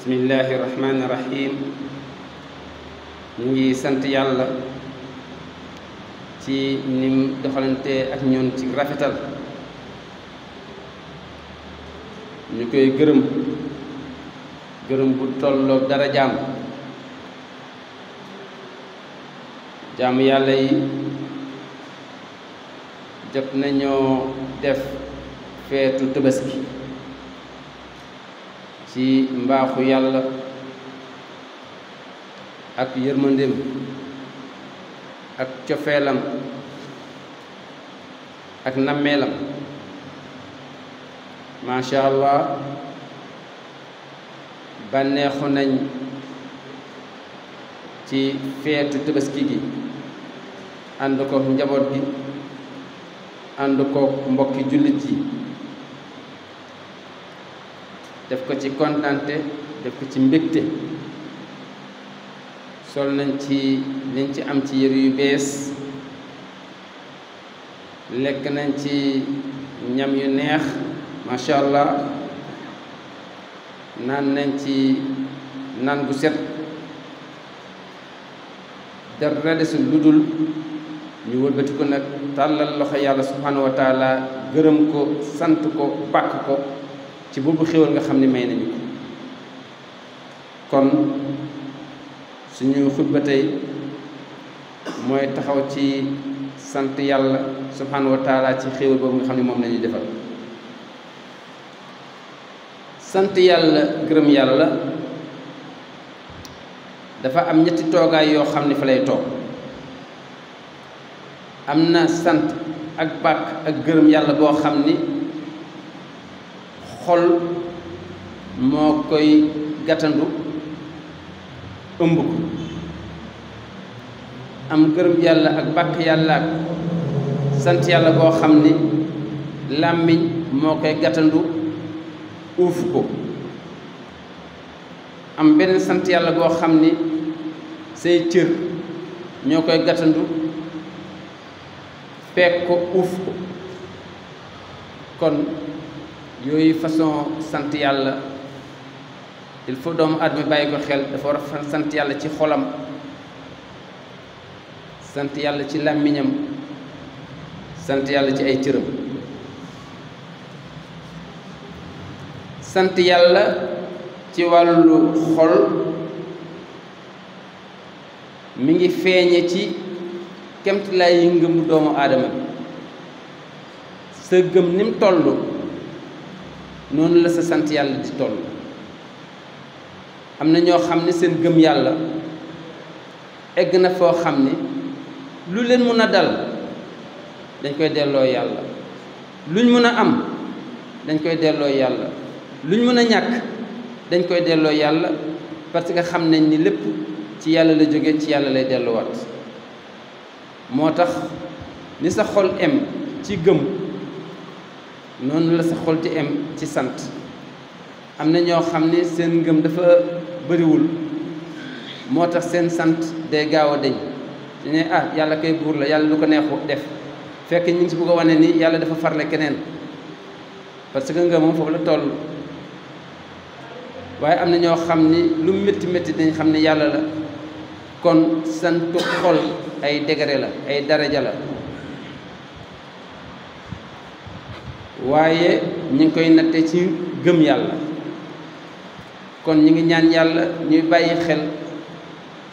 bismillahi rahmaani rahim. ñu ngi sant yàlla ci nim doxalante ak ñun ci rafetal. ñu koy gërëm bu tolloog dara jaamu yàlla yi jot nañoo def feetu tabaski ci mbaaxu yàlla ak yërmandeem ak cofeelam ak nammeelam. macha allah bànneexu nañ ci feetu tabaski gi ànd ko njaboot gi ànd ko mbokki jullit yi def ko ci kontante def ko ci mbégte. sol nañ ci liñ ci am ci yëre yu bees, lekk nañ ci ñam yu neex macha allah, naan nañ ci naan bu set. dara desul lu dul ñu wëlbati ko nag tàllal loxo yàlla subhanahu wa taala gërëm ko, sant ko, bàkk ko ci boobu xéwal nga xam ne may nañu ko. kon suñu xutba tey mooy taxaw ci sant yàlla subhanahu wa taala ci xéwal boobu nga xam ne moom lañuy defal. sant yàlla gërëm yàlla dafa am ñetti toogaay yoo xam ne fa lay toog. am na sant ak bàkk ak gërëm yàlla boo xam ni xol moo koy gàttandu ëmb ko. am gërëm yàlla ak bàkk yàlla ak sant yàlla boo xam ni làmmiñ moo koy gàttandu uuf ko. am beneen sant yàlla boo xam ni say cër ñoo koy gàttandu peeg ko uuf ko. kon yooyu façon sant yàlla il faut doomu aadama bàyyi ko xel. dafa war a sant yàlla ci xolam, sant yàlla ci làmmiñam, sant yàlla ci ay cëram. sant yàlla ci wàllu xol mi ngi feeñe ci kemtalaay yi ngëmu doomu aadama bi. sa gëm ni mu toll noonu la sa sant yàlla di toll. am na ñoo xam ne seen gëm yàlla egg na foo xam ni lu leen mun a dal dañ koy delloo yàlla, luñ mun a am dañ koy delloo yàlla, luñ mun a ñàkk dañ koy delloo yàlla, parce que xam nañ ni lépp ci yàlla la jóge, ci yàlla lay delluwaat. moo tax ni sa xol em ci gëm noonu la sa xol ci em ci sant. am na ñoo xam ne seen ngëm dafa bëriwul, moo tax seen sant day gaaw a deñ. su ne yàlla kay buur la, yàlla lu ko neexu def, fekk ñu ngi si bëgg a wane ni yàlla dafa farle keneen, parce que ngëmam foofu la toll. waaye am na ñoo xam ni lu métti métti dañ xam ne yàlla la. kon santu xol ay degré la, ay daraja la, waaye ñu ngi koy natte ci gëm yàlla. kon ñu ngi ñaan yàlla ñuy bàyyi xel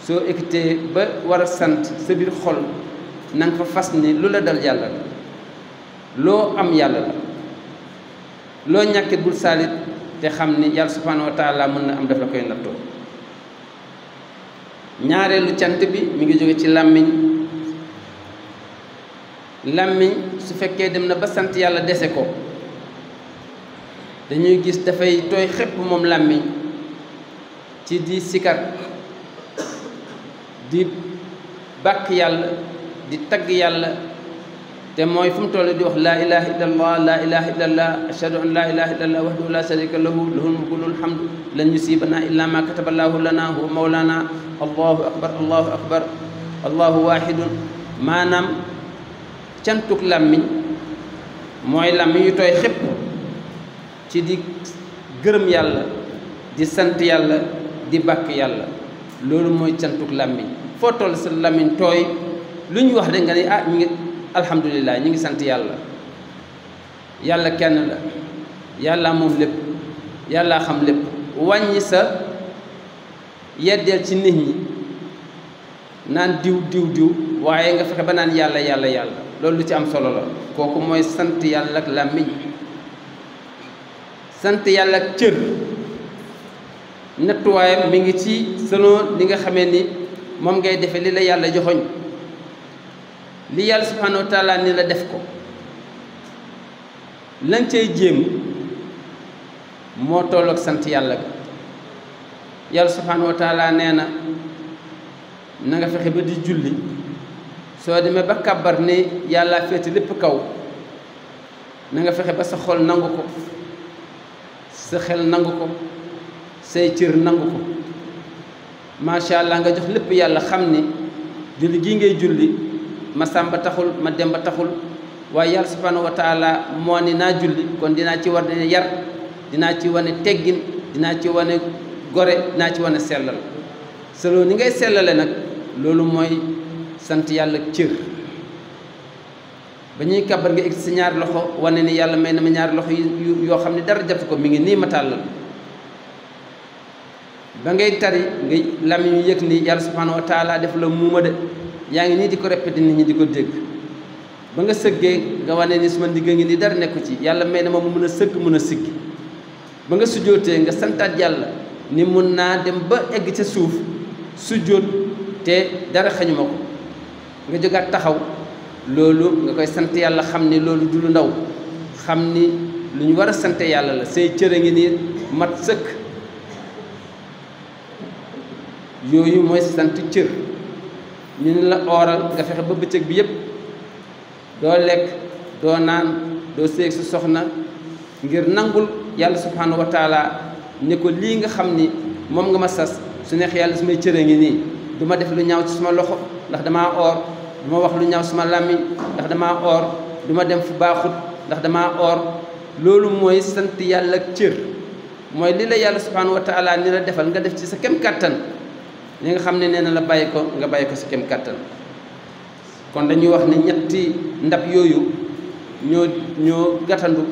soo équité ba war a sant sa biir xol na nga fa fas ni lu la dal yàlla la, loo am yàlla la, loo ñàkkit bul saalit te xam ni yàlla subhanahu wa taala mën na am daf la koy nattoo. ñaareelu cant bi mi ngi jóge ci làmmiñ. làmmiñ su fekkee dem na ba sant yàlla dese ko, dañuy gis dafay tooy xepp moom làmmiñ ci di sikar, di bàkk yàlla, di tagg yàlla. te mooy fu mu toll di wax laa ilaha illallah, laa ilaha illallah, ashhadu an laa ilaha illallah wahdahu la sharika lahu, lahul mulku lahul hamdu, lan yusibana illa ma kataballahu lana huwa mawlana, allahu akbar allahu akbar, allahu wahidun. maanaam cantuk làmmiñ mooy làmmiñ yu tooy xépp ci di gërëm yàlla, di sant yàlla di bàkk yàlla loolu mooy cantuk làmmiñ foo toll sa làmmiñ tooy lu ñu wax rek nga ne ah ñu ngi alhamdulilah ñu ngi sant yàlla yàlla kenn la yàlla moom lépp yàlla xam lépp wàññi sa yeddeel ci nit ñi naan diw diw diw waaye nga fexe ba naan yàlla yàlla yàlla loolu lu ci am solo la kooku mooy sant yàlla ak làmmiñ sant yàlla ak cër nattuwaayam mi ngi ci selon li nga xamee ni moom ngay defe li la yàlla joxoñ li yàlla subhanahu wa taala ni la def ko lañ cay jéem moo tolloog sant yàlla ga yàlla subhanahu wa taala nee na na nga fexe ba di julli soo demee ba kàbbar ne yàlla féete lépp kaw na nga fexe ba sa xol nangu ko sa xel nangu ko say cër nangu ko macha allah nga jox lépp yàlla xam ni julli gii ngay julli ma sàmba taxul ma demba taxul waaye yàlla subhanahu wa taala moo ni naa julli kon dinaa ci war ne yar dinaa ci wane teggin dinaa ci wane gore dinaa ci wane sellal selon ni ngay sellale nag loolu mooy sant yàlla cër ba ñuy kàbbar nga egg si ñaari loxo wane ni yàlla may na ma ñaari loxo yoo xam ne dara jatu ko mi ngi nii ma tàllal ba ngay tari ngay làmmiñ yu yëg ni yàlla subhanahu wa taala def la muuma de yaa ngi nii di ko répété nit ñi di ko dégg ba nga sëggee nga wane ni suma ndigg ngi ni dara nekku ci yàlla may na ma mu mën a sëgg mën a siggi ba nga sujjootee nga santaat yàlla ni mun naa dem ba egg ca suuf sujjoot te dara xañuma ko nga jógaat taxaw loolu nga koy sant yàlla xam ni loolu du lu ndaw xam ni lu ñu war a sant yàlla la say cër a ngi nii mat sëkk yooyu mooy sant cër ñu ne la ooral nga fexe ba bëccëg bi yépp doo lekk doo naan doo séeg su soxna ngir nangul yàlla subhanahu wa taala ne ko lii nga xam ni moom nga ma sas su neex yàlla sumay cër a ngi nii du ma def lu ñaaw ci suma loxo ndax damaa oor du ma wax lu ñaaw suma làmmiñ ndax damaa oor du ma dem fu baaxut ndax damaa oor loolu mooy sant yàlla ak cër mooy li la yàlla subhanahu wa taala ni la defal nga def ci sa kem kàttan li nga xam ne nee na la bàyyi ko nga bàyyi ko sa kem kàttan kon dañuy wax ne ñetti ndab yooyu ñoo gàttandu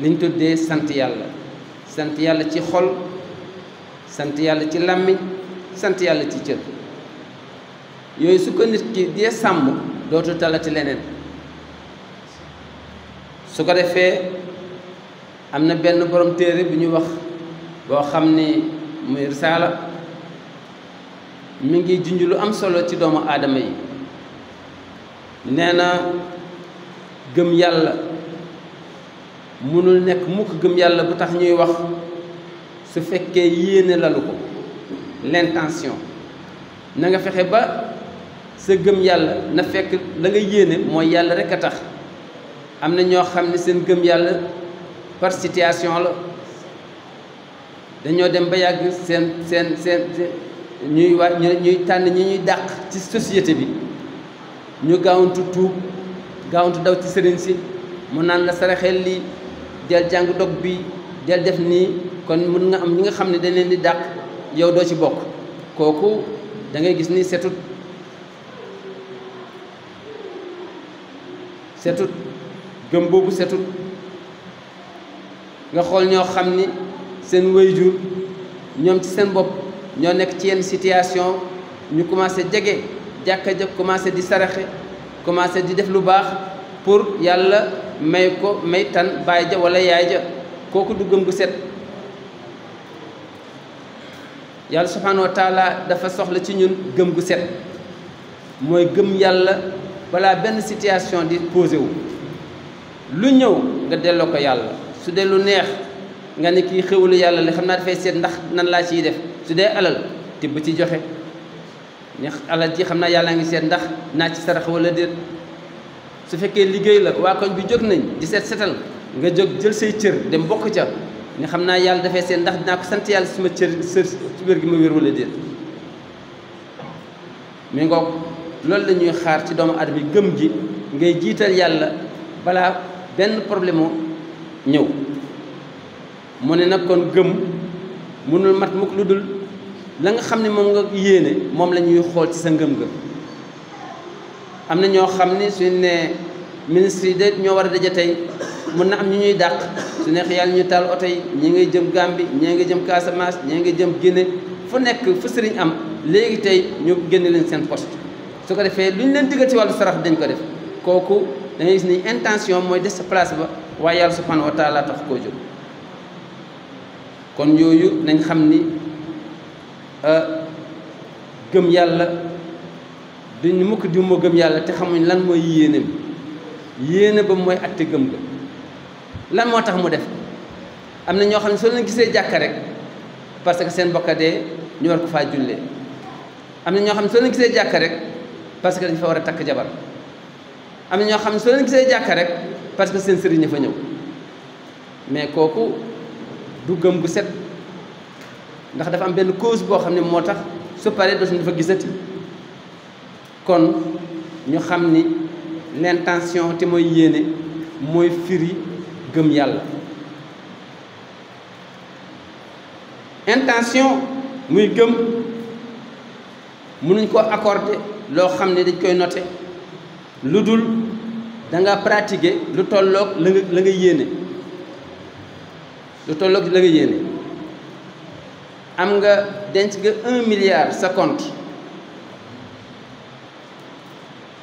liñ tuddee sant yàlla ci xol sant yàlla ci làmmiñ sant yàlla ci cër yooyu su ko nit ki dee sàmm dootu talati leneen su ko defee am na benn borom téere bu ñu wax boo xam ni muy risaala mi ngi junj lu am solo ci doomu aadama yi nee na gëm yàlla mënul nekk mukk gëm yàlla bu tax ñuy wax su fekkee yéene lalu ko l'intention na nga fexe ba sa gëm yàlla na fekk la nga yéene mooy yàlla rek a tax am na ñoo xam ne seen gëm yàlla par situation la dañoo dem ba yàgg seen ñuy tànn ñi ñuy dàq ci société bi ñu gaawantu tuub gaawantu daw ci sëriñ si mu naan la saraxel lii del jàng dog bi del def nii kon mën nga am ñi nga xam ne dañ leen di dàq yow doo ci bokk kooku da ngay gis ni setut gëm boobu setut nga xool ñoo xam ni seen waajur ñoom ci seen bopp ñoo nekk ci yenn situation ñu commencé jege jàkka ja commencé di saraxe commencé di def lu baax pour yàlla may ko may tan baay ja wala yaay ja kooku du gëm gu set yàlla subhanahu wa taala dafa soxla ci ñun gëm gu set mooy gëm yàlla balaa benn situation di posé wu lu ñëw nga delloo ko yàlla su dee lu neex nga ne kii xewlu yàlla li xam naa dafay seet ndax nan laa ciy def su dee alal tibb ci joxe ne alal ji xam naa yàlla ngi seet ndax naa ci sarax wala déet su fekkee liggéey la waa koñ bi jóg nañ di setal nga jóg jël say cër dem bokk ca ne xam naa yàlla dafay seet ndax dinaa ko sant yàlla suma cër sër ci wér gi ma wér wala déet mi ngoog loolu la ñuy xaar ci doomu aadama bi gëm gi ngay jiital yàlla balaa benn problème ñëw mu ne nag kon gëm mënul mat mukk lu dul la nga xam ne moom nga yéene moom la ñuy xool ci sa ngëm-ngëm. am na ñoo xam ne suñ ne ministre yi de ñoo war a daje tey mun na am ñu ñuy dàq su neex yàlla ñu taal oto yi ñii ngay jëm Gambie ñii ngay jëm Casamance ñii ngay jëm Guinée fu nekk fu sëriñ am léegi tey ñu génne leen seen poste su ko defee lu ñu leen digal ci wàllu sarax dañ ko def kooku da ngay gis ni intention mooy des sa place ba waaye yàlla subhanahu wa taala tax koo jóg. kon yooyu nañ xam ni gëm yàlla duñ mukk di moo gëm yàlla te xamuñ lan mooy yéeneem yéene ba mooy atte gëm ga lan moo tax mu def. am na ñoo xam ne soo leen gisee jàkka rek parce que seen bokka dee ñu war ko faa jullee. am na ñoo xam ne soo leen gisee jàkka rek parce que dañ fa war a takk jabar. am na ñoo xam ne soo leen gisee jàkka rek parce que seen sëriñ fa ñëw mais kooku du gëm gu set ndax dafa am benn cause boo xam ne moo tax su paree dootuñu dafa gisati. kon ñu xam ni l'intention te mooy yéene mooy firi gëm yàlla. intention muy gëm mënuñ ko accorder loo xam ne dañ koy noter lu dul da nga pratiquer lu tolloog la nga yéene lu tolloog la nga yéene. am nga denc nga 1 milliard sa compte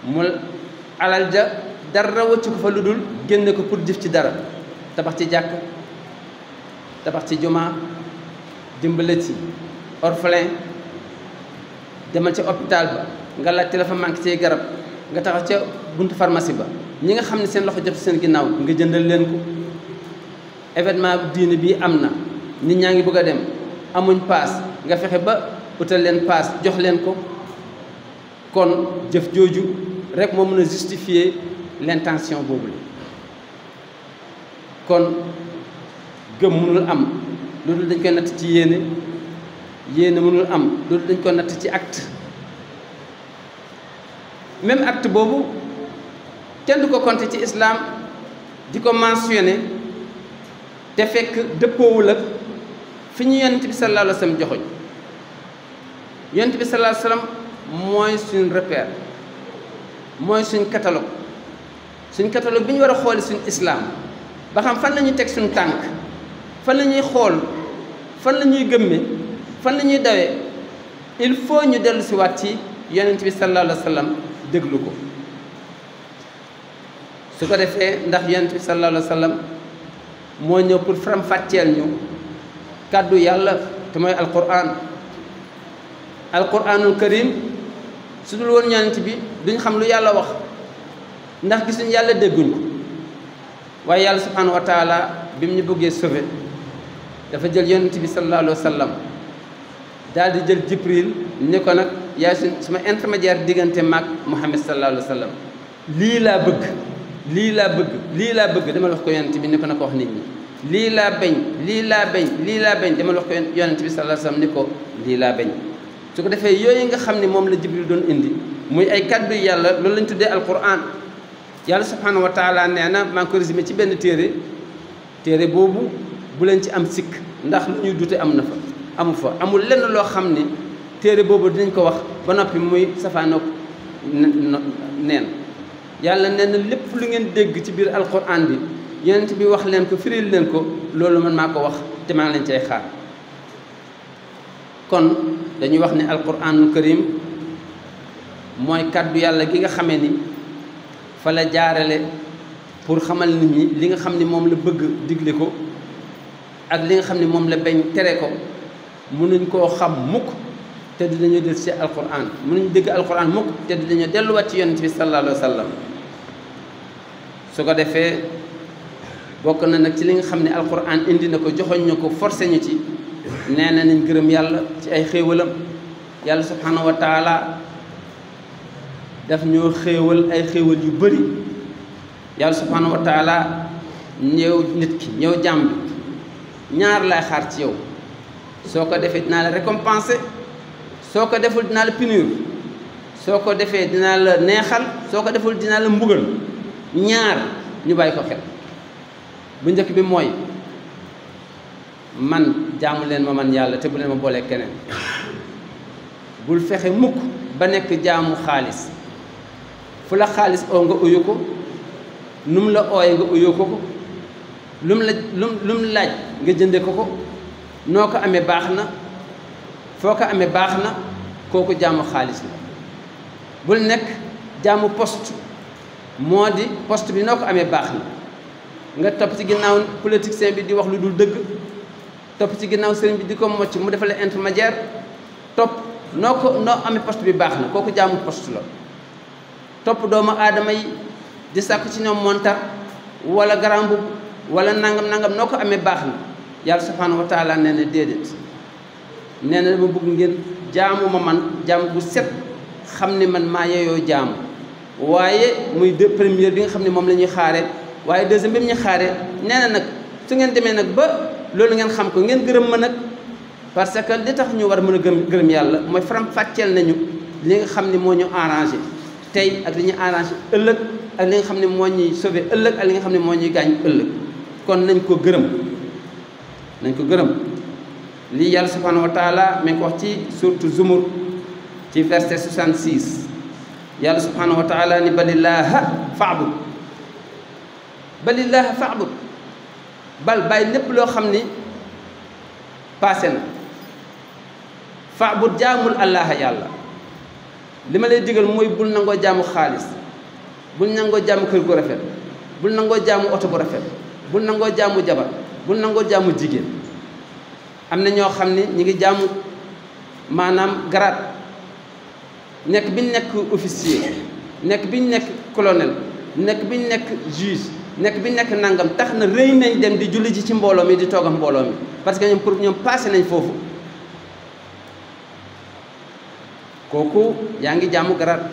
mu alal ja dara wëccu ko fa lu dul génne ko pour jëf ci dara tabax ci jàkk tabax ci jumaa dimbale ci orphelin demal ca hôpital ba nga laaj téléphone manqué ci garab nga taxaw ca buntu pharmacie ba ñi nga xam ne seen loxo jot seen ginnaaw nga jëndal leen ko. événement diine bii am na nit ñaa ngi bëgg a dem amuñ paas nga fexe ba utal leen paas jox leen ko. kon jëf jooju rek moo mën a justifier l'intention boobu la. kon gëm mënul am loolu dañ koy natt ci yéene yéene mënul am loolu dañ koy natt ci acte. même acte boobu kenn du ko compter ci islam di ko mentionner te fekk dëppoowul ak fi ñu yonent bi sallallahu alayhi wa sallam joxoñ. yonent bi sallallahu alayhi wa sallam mooy suñ repère mooy suñ catalogue bi ñu war a xooli suñ islam ba xam fan la ñuy teg suñ tànk fan la ñuy xool fan la ñuy gëmme fan la ñuy dawee. il faut ñu dellu si waat ci yonent bi sallallahu alayhi wa sallam déglu ko. su ko defee ndax yonent bi sallallahu alayhi wa sallam moo ñëw pour faram-fàcceel ñu kàddu yàlla te mooy alquranul karim. su dul woon yonent bi duñ xam lu yàlla wax ndax gisuñ yàlla dégguñ ko waaye yàlla subhanahu wa taala bi mu ñu bëggee sauver dafa jël yonent bi sallallahu alayhi wa sallam daal di jël jibril ni ko nag yaay suma intermédiaire diggante maag muhammad sallallahu alayhi wa sallam lii laa bëgg lii laa bëgg lii laa bëgg demal wax ko yonent bi ni ko na ko wax nit ñi lii laa bañ lii laa bañ lii laa bañ demal wax ko yonent bi sallallahu alayhi wa sallam ni ko lii laa bañ. su ko defee yooyu nga xam ne moom la jibril doon indi muy ay kàddu yàlla loolu lañ tuddee alquran. yàlla subhanahu wa taala nee na maa ngi ko résumé ci benn téere boobu bu leen ci am sikk ndax lu ñuy dute am na fa amu fa amul lenn loo xam ne téere boobu dinañ ko wax ba noppi muy safaanoog neen. yàlla nee na lépp lu ngeen dégg ci biir alquran bi yonent bi wax leen ko firil leen ko loolu man maa ko wax te maa ngi leen cay xaar. kon dañuy wax ne alquranul karim mooy kàddu yàlla gi nga xamee ni fa la jaarale pour xamal nit ñi li nga xam ni moom la bëgg digle ko ak li nga xam ni moom la bañ tere ko. mënuñ koo xam mukk te dinañu del ci alquran mënuñ dégg alquran mukk te dinañu delluwaat ci yonent bi sallallahu alayhi wa sallam. su ko defee bokk na nag ci li nga xam ne alquran indi na ko joxoñ ñu ko forcé ñu ci. nee na nañ gërëm yàlla ci ay xéewalam yàlla subhanahu wa taala daf ñoo xéewal ay xéewal yu bëri. yàlla subhanahu wa taala ñëw nit ki ñëw jàmm bi ñaar laay xaar ci yow soo ko defee dinaa la récompenser soo ko deful dinaa la punir soo ko defee dinaa la neexal soo ko deful dinaa la mbugal. ñaar ñu bàyyi ko xel bu njëkk bi mooy man jaamu leen ma man yàlla te bu leen ma boolee keneen bul fexe mukk ba nekk jaamu xaalis fu la xaalis oo nga uyu ko nu mu la ooye nga uyu ko ko lu mu laaj nga jënde ko noo ko amee baax na foo ko amee baax na kooku jaamu xaalis la bul nekk jaamu poste moo di poste bi noo ko amee baax na nga topp ci ginnaaw politicien bi di wax lu dul dëgg topp ci ginnaaw sëriñ bi di ko mocc mu defal la intermédiaire topp noo amee poste bi baax na kooku jaamu poste la topp doomu aadama yi di sàkku ci ñoom montar wala garambu wala nangam noo ko amee baax na yàlla subhanahu wa taala nee na déedéet nee na dama bëgg ngeen jaamu ma man jaamu bu set xam ne man maa yeyoo jaamu waaye muy première bi nga xam ne moom la ñuy xaare waaye deuxième bi mu ñu xaare nee na nag su ngeen demee nag ba loolu ngeen xam ko ngeen gërëm ma nag parce que li tax ñu war a mën a gërëm yàlla mooy faram fàcceel nañu li nga xam ne moo ñu arrangé tey ak li ñu arrangé ëllëg ak li nga xam ne moo ñuy sauvé ëllëg ak li nga xam ne moo ñuy gaañ ëllëg kon nañ ko gërëm lii yàlla subhanahu wa taala mi ngi ko wax ci suratu Zumur ci verset 66 yàlla subhanahu wa taala ni balillaaha fa'bud bal bàyyi lépp loo xam ni passé na fa'bud jaamul allaha yàlla li ma lay digal mooy bul nangoo jaamu xaalis bul nangoo jaamu kër gu rafet bul nangoo jaamu oto bu rafet bul nangoo jaamu jabar bul nangoo jaamu jigéen am na ñoo xam ne ñi ngi jaamu maanaam grade nekk bi ñu nekk officier nekk bi ñu nekk colonel nekk bi ñu nekk juge nekk bi ñu nekk nangam tax na rëy nañ dem di julli ji ci mbooloo mi di toog ak mbooloo mi parce que ñoom pour ñoom passé nañ foofu kooku yaa ngi jaamu grade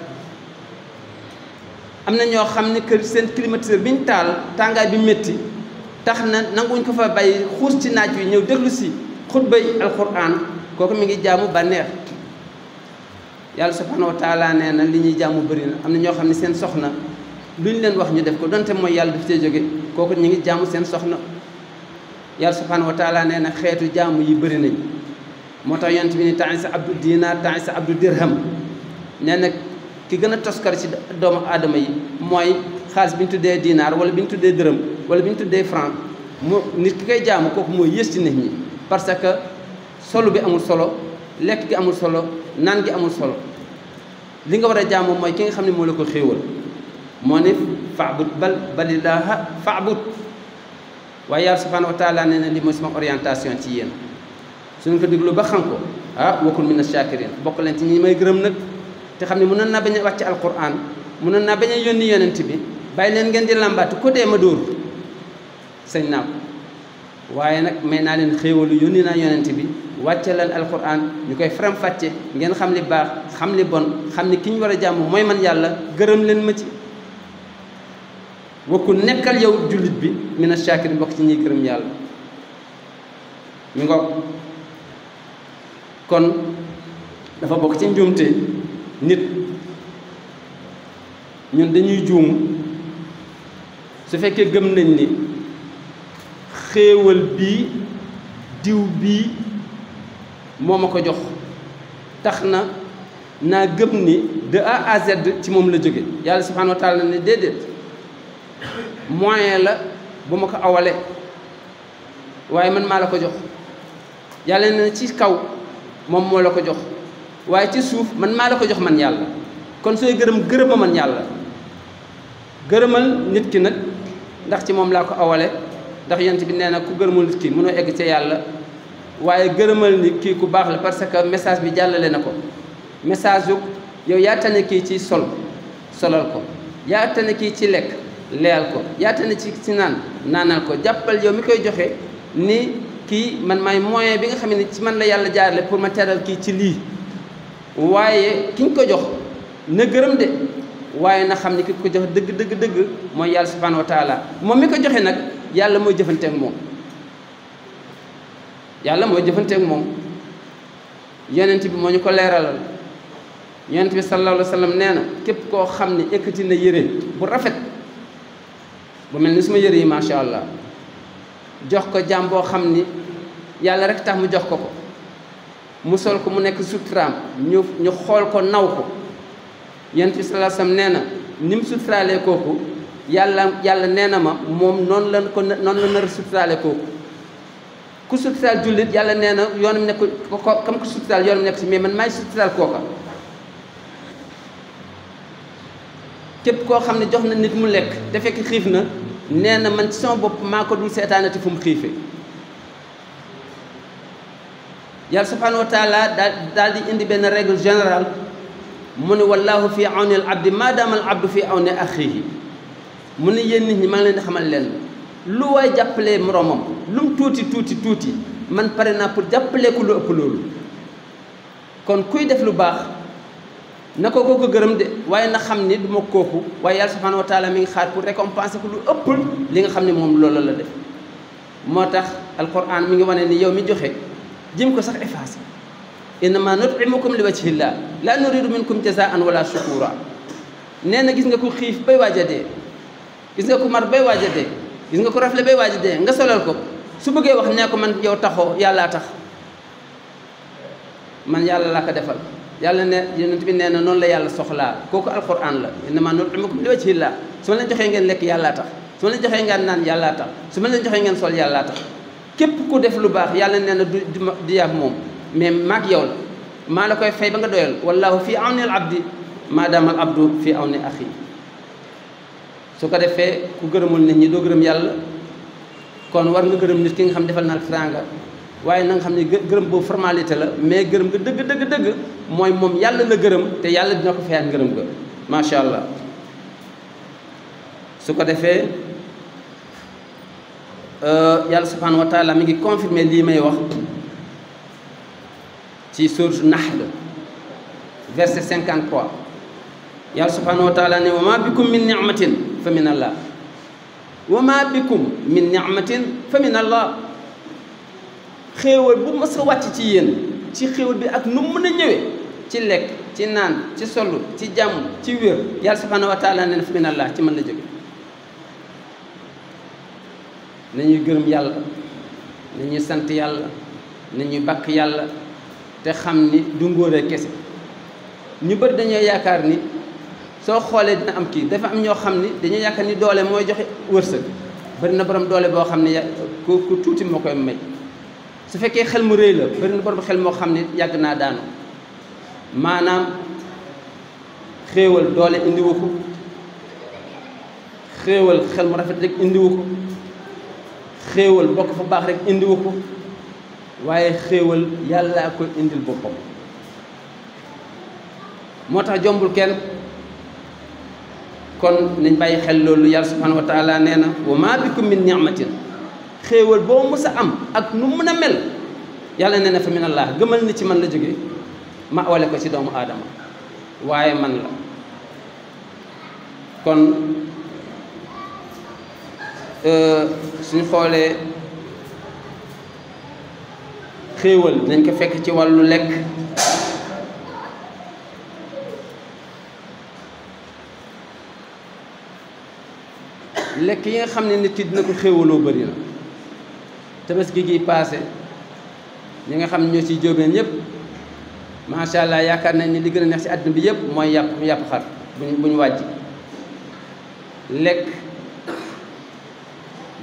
am na ñoo xam ne kër seen climatiseur bi ñu taal tàngaay bi métti tax na nanguwuñ ko fa bàyyi xuus ci naaj wi ñëw déglu si xutbay alquran kooku mi ngi jaamu bànneex yàlla subhanahu wa taala nee na li ñuy jaamu bëri na am na ñoo xam ne seen soxna lu ñu leen wax ñu def ko donte mooy yàlla daf cee jóge kooku ñu ngi jaamu seen soxna yàlla subhanahu wa taala nee na xeetu jaamu yi bëri nañ moo tax yonent bi ni ta'isa abdu diinaar ta'isa abdu dirham nee na ki gën a toskar ci doomu aadama yi mooy xaalis bi ñu tuddee diinaar wala bi ñu tuddee dërëm wala bi ñu tuddee franc mu nit ki koy jaamu kooku mooy yées ci nit ñi parce que solo bi amul solo lekk gi amul solo naan gi amul solo li nga war a jaamu mooy ki nga xam ne moo la ko xéewal moo ne fa'bud balillaaha fa'bud waaye yàlla subhanahu wa taala nee na li mooy sama orientation ci yéen suñu ko déglu ba xam ko wakun mina shakirin bokk leen ci ñi may gërëm nag te xam ne mënoon naa bañ a wàcc alquran mënoon naa bañ a yónni yonent bi bàyyi leen ngeen di làmbaatu ku dee ma dóor sañ naa ko waaye nag may naa leen xéewalu yónni naa yonent bi wàcce leen alquran ñu koy faram fàcce ngeen xam li baax xam li bon xam ni ki ñu war a jàmm mooy man yàlla gërëm leen ma ci wakku nekkal yow jullit bi mina shakirin bokk ci ñuy gërëm yàlla mi ngo kon dafa bokk ci njuumte nit ñun dañuy juum su fekkee gëm nañ ni xéewal bii diw bii moo ma ko jox tax na naa gëm ni de A à Z ci moom la jóge yàlla subhanahu wa taala ne déedéet moyen la bu ma ko awale waaye man maa la ko jox yàlla ne ci kaw moom moo la ko jox waaye ci suuf man maa la ko jox man yàlla kon sooy gërëma man yàlla gërëmal nit ki nag ndax ci moom laa ko awale ndax yonent bi nee na ku gërëmul nit ki mënoo egg ca yàlla waaye gërëmal nit kii ku baax la parce que message bi jàllale na ko message yu yow yaa tane kii ci solal ko yaa tane kii ci lekk leyal ko yaa tane ci naanal ko jàppal yow mi koy joxe ni kii man maay moyen bi nga xam ne ci man la yàlla jaarale pour ma teral kii ci lii waaye ki ñu ko jox na gërëm de waaye na xam ni ki ko jox dëgg mooy yàlla subhanahu wa taala moom mi ko joxe nag yàlla mooy jëfanteek moom yonent bi moo ñu ko leeralal yonent bi sallallahu alayhi wa sallam nee na képp koo xam ne ekkati na yére bu rafet bu mel ni suma yére yi macha allah jox ko jaam boo xam ni yàlla rek tax mu jox ko ko mu sol ko mu nekk suturaam ñu xool ko naw ko yonent bi sallallahu alayhi wasallam nee na ni mu suturaalee kooku yàlla nee na ma moom noonu la nar a suturaale kooku ku suturaal jullit yàlla nee na yoonam nekk ko kam ko suturaal yoonam nekk si mais man maay suturaal kooka képp koo xam ne jox na nit mu lekk te fekk xiif na nee na man ci sama bopp maa ko dul seetaanati fu mu xiifee yàlla subhanahu wa taala daal di indi benn règle générale mu ne wallahu fi awni al abdi ma dama al abdu fi awni axihi mu ne yéen nit ñi maa ngi leen di xamal leen lu waay jàppalee moroomam lu mu tuuti man pare naa pour jàppalee ko lu ëpp loolu kon kuy def lu baax na ko kooku gërëm de waaye na xam ni du ma kooku waaye yàlla subhanahu wa taala mi ngi xaar pour récompenser ko lu ëpp li nga xam ne moom loolu la def moo tax alquran mi ngi wane ni yow mi joxe jëm ko sax effacé innama nut'imukum li wajhillah la nuridu minkum jazaan wala shukura nee na gis nga ko xiif bay waaj a dee gis nga ko mar bay waaj a dee gis nga ko rafle bay waaj a dee nga solal ko su bëggee wax nee ko man yow taxoo yàllaa tax man yàlla laa ko defal yàlla ne yonent bi nee na noonu la yàlla soxlaa kooku alquran la innama nut'imukum li wajhillah su ma leen joxee ngeen lekk yàllaa tax su ma leen joxee ngeen naan yàllaa tax su ma leen joxee ngeen sol yàllaa tax képp ku def lu baax yàlla nee na du yàgg moom mais maag yow la maa la koy fay ba nga doyal wallahu fi awni al abdi ma dama al abdu fi awni axi su ko defee ku gërëmul nit ñi doo gërëm yàlla kon war nga gërëm nit ki nga xam defal na teraanga waaye na nga xam ne gërëm boobu formalité la mais gërëm nga dëgg mooy moom yàlla la gërëm te yàlla dina ko fayaat ngërëm ga macha allah su ko defee yàlla subhanahu wa taala mi ngi confirmer lii may wax ci sourate Nahl verset 53 yàlla subhanahu wa taala ne wa ma bikum min ni'matin fa min allah wa ma bikum min ni'matin fa min allah xéewal bu mas a wàcc ci yéen ci xéewal bi ak nu mën a ñëwee ci lekk ci naan ci solu ci jàmm ci wér yàlla subhanahu wa taala ne fa min allah ci man la jóge nañuy gërëm yàlla nañuy sant yàlla nañuy bàkk yàlla te xam ni du ngóore kese ñu bëri dañoo yaakaar ni soo xoolee dina am kii dafa am ñoo xam ni dañoo yaakaar ni doole mooy joxe wërsëg bëri na borom doole boo xam ne ku tuuti moo koy may su fekkee xel mu rëy la bëri na borom xel moo xam ne yàgg naa daanu maanaam xéewal doole indiwu ko xéewal xel mu rafet rek indiwu ko xéewal bokk fa baax rek indiwu ko waaye xéewal yàlla koy indil boppam moo tax jombul kenn kon nañ bàyyi xel loolu yàlla subhanahu wa taala nee na wa ma bikum min ni'matin xéewal boo mës a am ak nu mën a mel yàlla nee na fa min allah gëmal ni ci man la jóge ma awale ko ci doomu aadama waaye man la kon suñu xoolee xéewal dinañ ko fekk ci wàllu lekk lekk yi nga xam ne nit ki dina ko xéewaloo bëri na tabaski gi paase ñi nga xam ne ñoo ciy jóobeen ñëpp macha allah yaakaar nañ ni li gën a neex ci àdduna bi yëpp mooy yàpp xar bu ñu wàjj lekk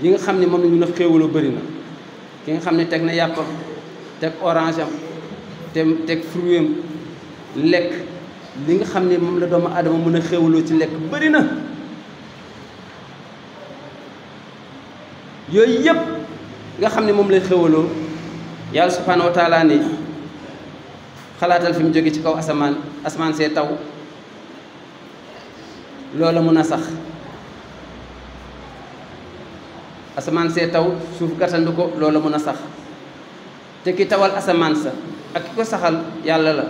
yi nga xam ne moom la ñu mën a xéewaloo bëri na ki nga xam ne teg na yàppam teg orange am teg fruit am lekk li nga xam ne moom la doomu aadama mën a xéewaloo ci lekk bëri na yooyu yëpp nga xam ne moom lay xéewaloo yàlla subhanahu wa taala ni xalaatal fi mu jóge ci kaw asamaan see taw loola mën a sax asamaan see taw suuf gàttandu ko loola mën a sax te ki tawal asamaan sa ak ki ko saxal yàlla la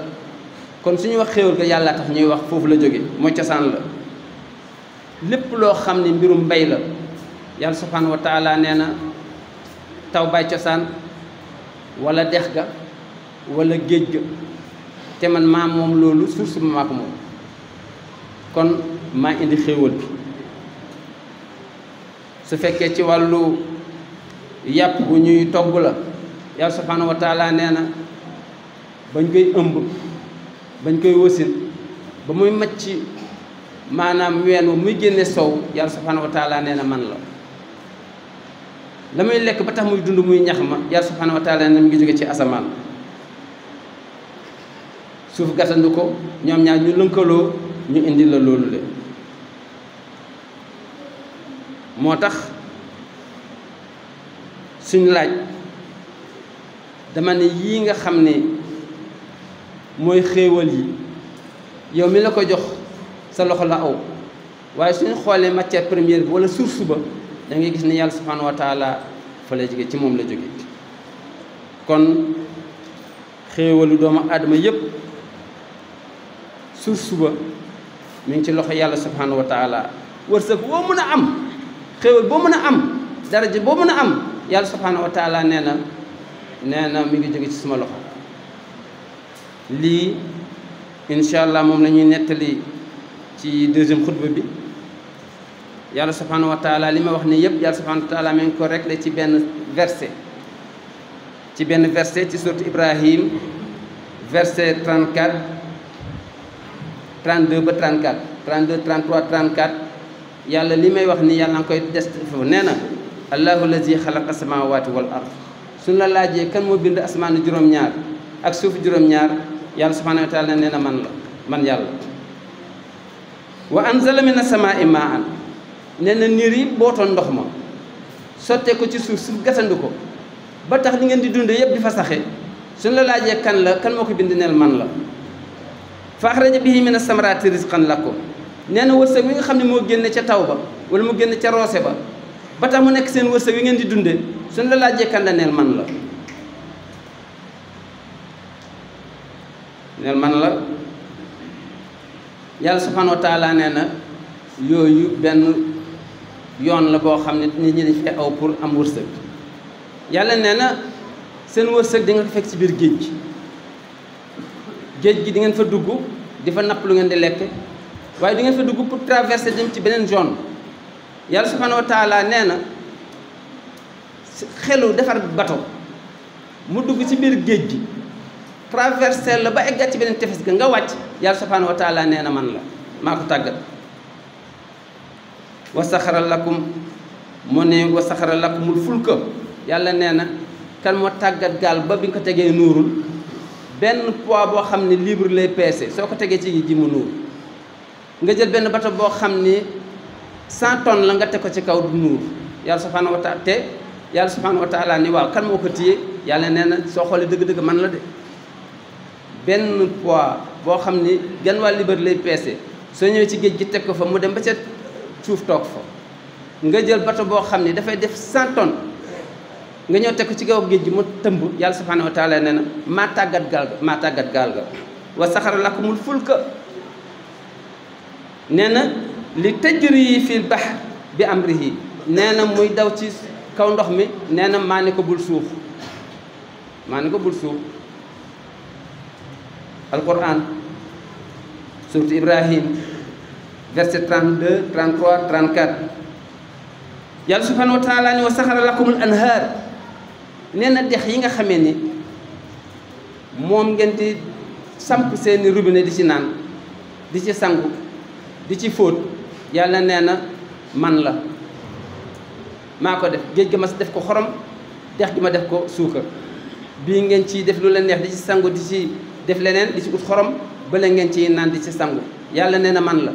kon suñu wax xéewal ga yàlla tax ñuy wax foofu la jóge mooy cosaan la lépp loo xam ne mbirum mbay la yàlla subhanahu wa taala nee na taw bay cosaan wala dex ga wala géej ga te man maa moom loolu suuf si maa ko moom kon maa indi xéewal bi su fekkee ci wàllu yàpp bu ñuy togg la yàlla subhanahu wa taala nee na bañ koy ëmb bañ koy wasin ba muy macc maanaam ween wa muy génne sow yàlla subhanahu wa taala nee na man la muy lekk ba tax muy dund muy ñax ma yàlla subhanahu wa taala nee na mu ngi jóge ci asamaan suuf gàttandu ko ñoom ñaar ñu lënkaloo ñu indi la loolu le moo tax suñ laaj dama ne yii nga xam ne mooy xéewal yi yow mi la ko jox sa loxo la aw waaye suñu xoolee matière première bi wala source ba da ngay gis ne yàlla subhanahu wa taala fa la jóge ci moom la jóge kon xéewalu doomu aadama yépp source ba mi ngi ci loxo yàlla subhanahu wa taala wërsëg boo mën a am xéewal boo mën a am daraja boo mën a am yàlla subhanahu wa taala nee na mi ngi jóge ci suma loxo lii incha allah moom la ñuy nettali ci deuxième xutba bi yàlla subhanahu wa taala li ma wax ni yëpp yàlla subhanahu wa taala mi ngi ko réglé ci benn verset ci sourate Ibrahim verset 34 32 ba 34 32 33 34 yàlla li may wax ni yàlla nga koy des foofu nee na allahu lazi xalaqa samawati wal ard suñu la laajee kan moo bind asmaanu juróom-ñaar ak suufu juróom-ñaar yàlla subhanahu wa taala nee na man yàlla wa anzala mina samaa'i maa'an nee na niir yi bootoon ndox ma sottee ko ci suuf su gasandu ko ba tax li ngeen di dunde yëpp di fa saxe suñu la laajee kan moo ko bind neel man la fa axraja bihi mina samaraati rizqan lakum nee na wërsëg wi nga xam ne moo génne ca taw ba wala mu génne ca roose ba tax mu nekk seen wërsëg wi ngeen di dunde suñu la laajee kan la neel man la yàlla subhanahu wa taala nee na yooyu benn yoon la boo xam ne nit ñi dañ fay aw pour am wërsëg yàlla nee na seen wërsëg di nga ko fekk ci biir géej gi di ngeen fa dugg di fa napp lu ngeen di lekk waaye di ngeen fa dugg pour traverser dem ci beneen zone yàlla subhanahu wa taala nee na xelu defar bato mu dugg ci biir géej gi traverser la ba eggat ci beneen tefes ga nga wàcc yàlla subhanahu wa taala nee na man la maa ko tàggat wa saxara lakum mu ne wa saxara lakumul fulka yàlla nee na kan moo tàggat gaal ba bi nga ko tegee nuurul benn poids boo xam ne libre lay peese soo ko tegee ci ji mu nuur nga jël benn bato boo xam ne 100 tonnes la nga teg ko ci kaw du nuur yàlla subhanahu wa taala te yàlla subhanahu wa taala ni waaw kan moo ko téye yàlla nee na soo xoolee dëgg-dëgg man la de benn poids boo xam ni genn wàll libre lay peese soo ñëwee ci géej gi teg ko fa mu dem ba ca suuf toog fa nga jël bato boo xam ni dafay def 100 tonnes nga ñëw teg ko ci kaw géej gi mu tëmb yàlla subhanahu wa taala nee na maa tàggat gaal ga wa saxara lakumul fulka nee na li tajri fil bahr bi amrihi nee na muy daw ci kaw ndox mi nee na maa ne ko bul suuf alquran sourate Ibrahim verset 32 33 34 yàlla subhanahu wa taala ni wa saxara lakumul anhaar nee na dex yi nga xamee ni moom ngeen di samp seeni robinet di ci naan di ci sangu di ci fóot yàlla nee na man la maa ko def géej gi ma def ko xorom dex gi ma def ko suukar bii ngeen ciy def lu la neex di ci sangu di ci def leneen di ci ut xorom bale ngeen ciy naan di ci sangu yàlla nee na man la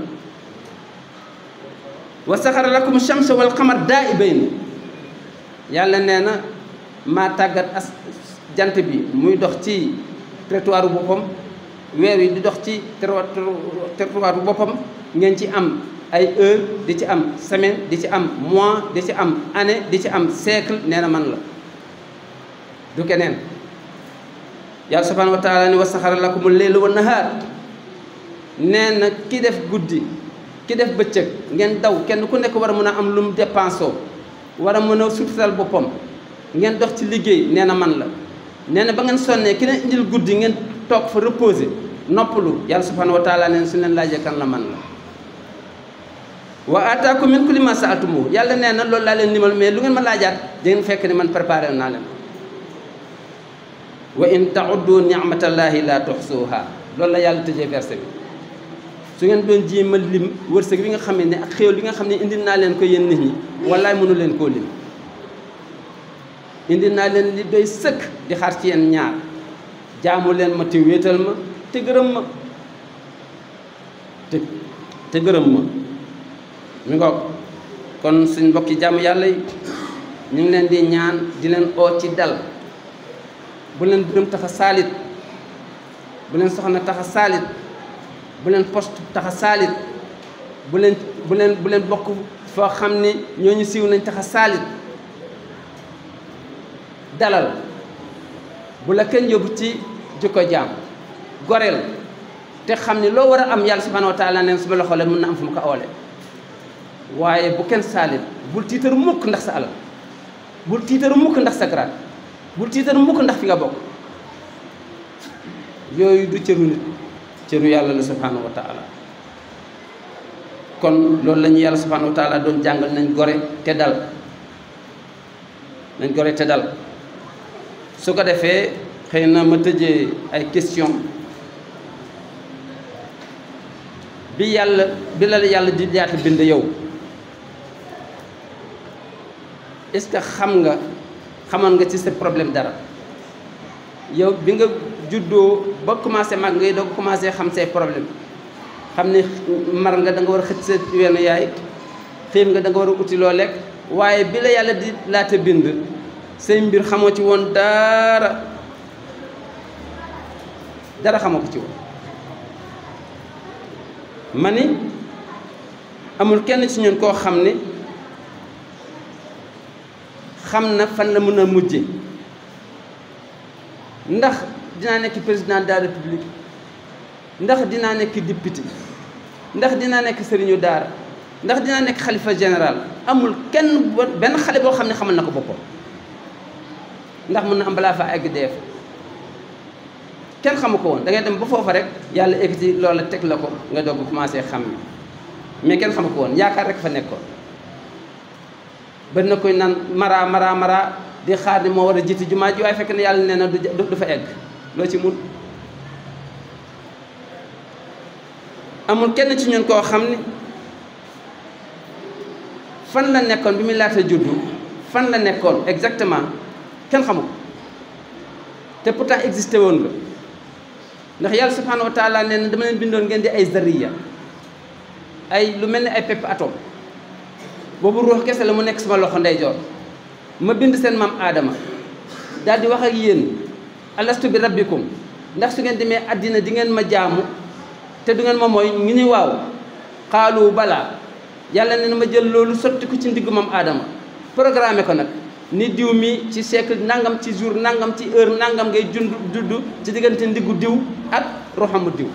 wa saxara lakum shamsa wal qamar daa'ibayni yàlla nee na maa tàggat jant bi muy dox ci territoire boppam weer yi di dox ci territoire boppam ngeen ci am ay heure di ci am semaine di ci am mois di ci am année di ci am siècle nee na man la du keneen yàlla subhanahu wa taala ni wa saxara lakumul layla wan nahaar nee na ki def guddi ki def bëccëg ngeen daw kenn ku nekk war a mën a am lu mu dépensé war a mën a sutural boppam ngeen dox ci liggéey nee na man la nee na ba ngeen sonnee ki leen indil guddi ngeen toog fa reposer noppalu yàlla subhanahu wa taala nee na su leen laajee kan la man la wa ataakum min kulli ma sa'altumuhu yàlla nee na loolu laa leen limal mais lu ngeen ma laajaat di ngeen fekk ni man préparé naa leen wa in ta'uddu ni'matallahi la tuhsuha loolu la yàlla tëjee verset bi su ngeen doon jéem a lim wërsëg bi nga xam ne ak xéewal bi nga xam ne indi naa leen ko yéen nit ñi wallaay mënu leen koo lim indi naa leen li doy sëkk di xaar ci yéen ñaar jaamu leen ma te wéetal ma te gërëm ma te gërëm ma mi ngoog kon suñ mbokki jàmm yàlla yi ñu ngi leen di ñaan di leen oo ci dal bu leen dërëm tax a saalit bu leen soxna tax a saalit bu leen poste tax a saalit bu leen bokk foo xam ni ñooñu siiw nañ tax a saalit dalal bu la kenn yóbbu ci jikko jaam goreel te xam ni loo war a am yàlla subhanahu wa taala neen suma loxo la mën na am fu mu ko oole waaye bu kenn saalit bul tiitaru mukk ndax sa alal bul tiitaru mukk ndax sa grade bul tiitaru mukk ndax fi nga bokk yooyu du cëru nit cëru yàlla la subhanahu wa taala kon loolu la ñu yàlla subhanahu wa taala doon jàngal nañ gore te dal nañ gore te dal su ko defee xëy na ma tëjee ay question bi la yàlla di jaata bind yow est-ce que xamoon nga ci sa problème dara yow bi nga juddoo ba commencé mag ngay doog commencé xam say problème xam ne mar nga da nga war a xëcc sa wenn yaay xiif nga da nga war a uti loo lekk waaye bi la yàlla di laata bind say mbir xamoo ci woon dara xamoo ko ci woon ma ni amul kenn ci ñun koo xam ni xam na fan la mën a mujje ndax dinaa nekk président de la république ndax dinaa nekk député ndax dinaa nekk sëriñu daara ndax dinaa nekk xalifa général amul kenn benn xale boo xam ne xamal na ko boppam ndax mën na am balaa fa egg def kenn xamu ko woon da ngay dem ba foofa rek yàlla egg ci loola teg la ko nga doog commencé xam mais kenn xamu ko woon yaakaar rek fa nekkoon bari na koy naan mara di xaar ni moo war a jiiti jumaa ji waaye fekk na yàlla nee na du fa egg loo ci mun amul kenn ci ñun koo xam ni fan la nekkoon bi muy laata juddu fan la nekkoon exactement kenn xamu ko te pourtant existé woon nga ndax yàlla subhanahu wa taala nee na dama leen bindoon ngeen di ay zariya ay lu mel ni ay pepp atome boobu ruux kese la mu nekk sama loxo ndeyjoor ma bind seen maam aadama daal di wax ak yéen alastu bi rabbikum ndax su ngeen demee àddina di ngeen ma jaamu te du ngeen ma mooy ngi ni waaw xaalu balaa yàlla ne na ma jël loolu sotti ko ci ndiggu maam aadama programmé ko nag ni diw mi ci siècle nangam ci jour nangam ci heure nangam ngay judd ci diggante ndiggu diw ak roxamu diw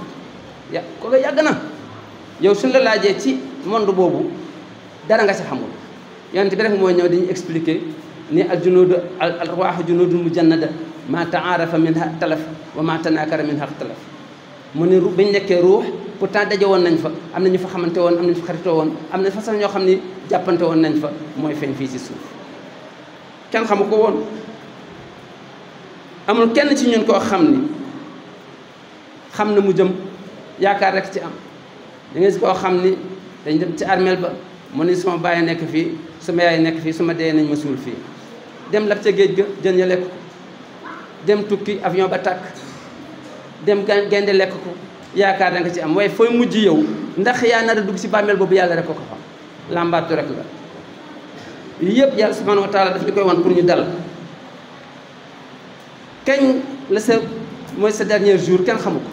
kooku yàgg na yow suñ la laajee ci monde boobu dara nga si xamul yonent bi rek mooy ñëw dañuy expliquer ni al junuudu al arwaaxu junuudun mujannada ma taarafa minha talaf wa ma tanakara minha talaf mu ne bañ nekkee ruux pourtant daje woon nañ fa am na ñu fa xamante woon am nañu fa xaritoo woon am na fa sax ñoo xam ni jàppante woon nañ fa mooy feeñ fii si suuf kenn xamu ko woon amul kenn ci ñun koo xam ni xam na mu jëm yaakaar rek ci am da nga gis koo xam ni dañ dem ci armeel ba mu ni suma bàyyi nekk fii suma yaay nekk fii suma dee nañ ma suul fii dem lab ca géej ga jën ya lekk ko dem tukki avion ba tàkk dem gaynde lekk ko yaakaar da nga ci am waaye fooy mujj yow ndax yaa nar a dugg si bàmmeel boobu yàlla rek ko xam làmbaatu rek la yëpp yàlla subhanahu wa taala daf ñu koy wan pour ñu dal kañ la sa mooy sa dernier jour kenn xamu ko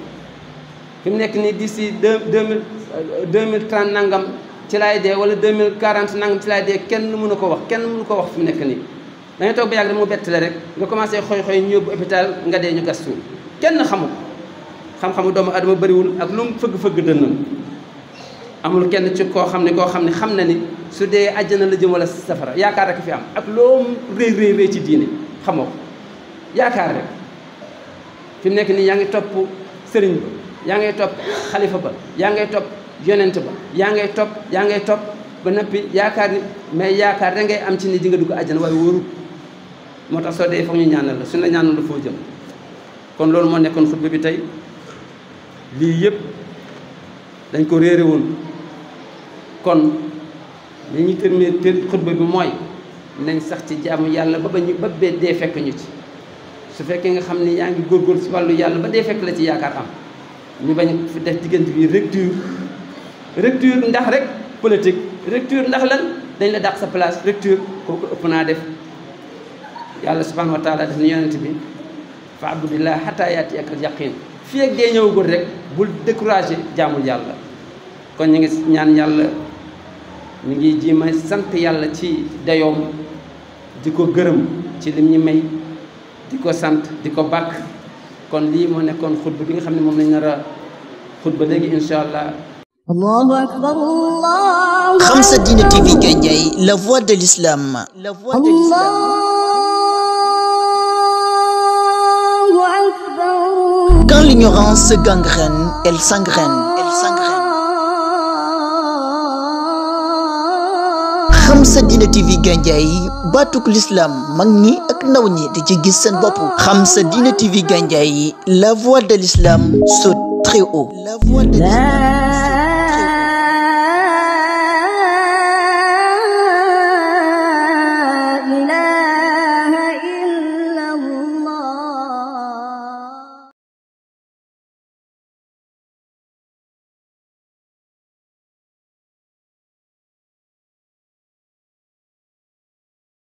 fi mu nekk nii d'ici 2030 nangam ci laay dee wala 2040 nangam ci laay dee kenn mënu ko wax kenn mënu ko wax fi mu nekk nii da ngay toog ba yàgg dama bett la rek nga commencé xoy ñu yóbbu hôpital nga dee ñu gas suul kenn xamu ko xam-xamu doomu adama bëriwul ak lu mu fëgg-fëgg dënnam amul kenn ci koo xam ne xam na ni su dee àjjana la jëm wala safara yaakaar rek fi am ak loo réy ci diine xamoo ko yaakaar rek fi mu nekk nii yaa ngi topp sëriñ ba yaa ngay topp xalifa ba yaa ngay topp yonent ba yaa ngay topp ba noppi yaakaar ni mais yaakaar da ngay am ci ni di nga dugg àjjana waaye wóoru moo tax soo dee foog ñu ñaanal la suñu la ñaanal la foo jëm kon loolu moo nekkoon xutba bi tey lii yëpp dañ ko réere woon kon li ñu terminer xutba bi mooy nañ sax ci jaamu yàlla ba bee dee fekk ñu ci su fekkee nga xam ne yaa ngi góorgóorlu ci wàllu yàlla ba dee fekk la ci yaakaar am ñu bañ fi def diggante bi rupture ndax rek politique rupture ndax lan dañ la dàq sa place rupture kooku ëpp naa def yàlla subhanahu wa taala def na yonent bi fa abudillah hatta yaati ak yaqin fii ak dee ñëwagul rek bul découragé jaamul yàlla kon ñu ngi ñaan yàlla ñu ngi jiima sant yàlla ci dayoom di ko gërëm ci lim ñu may di ko sant di ko bàkk kon lii moo nekkoon xutba bi nga xam ne moom lañ nar a xutba léegi incha allah. Allahu akbar Allah. Khamsa Dina TV Gandiaye, la voix de l'islam. La voix de l'islam. Allahu akbar. Quand l'ignorance se gangrène, elle s'engraine. Elle s'engraine. Khamsa Dina TV Gandiaye, baatuk l'islam mag ñi ak ndaw ñi di ci gis seen bopp. Khamsa Dina TV Gandiaye, la voix de l'islam saute très haut. La voix de l'islam.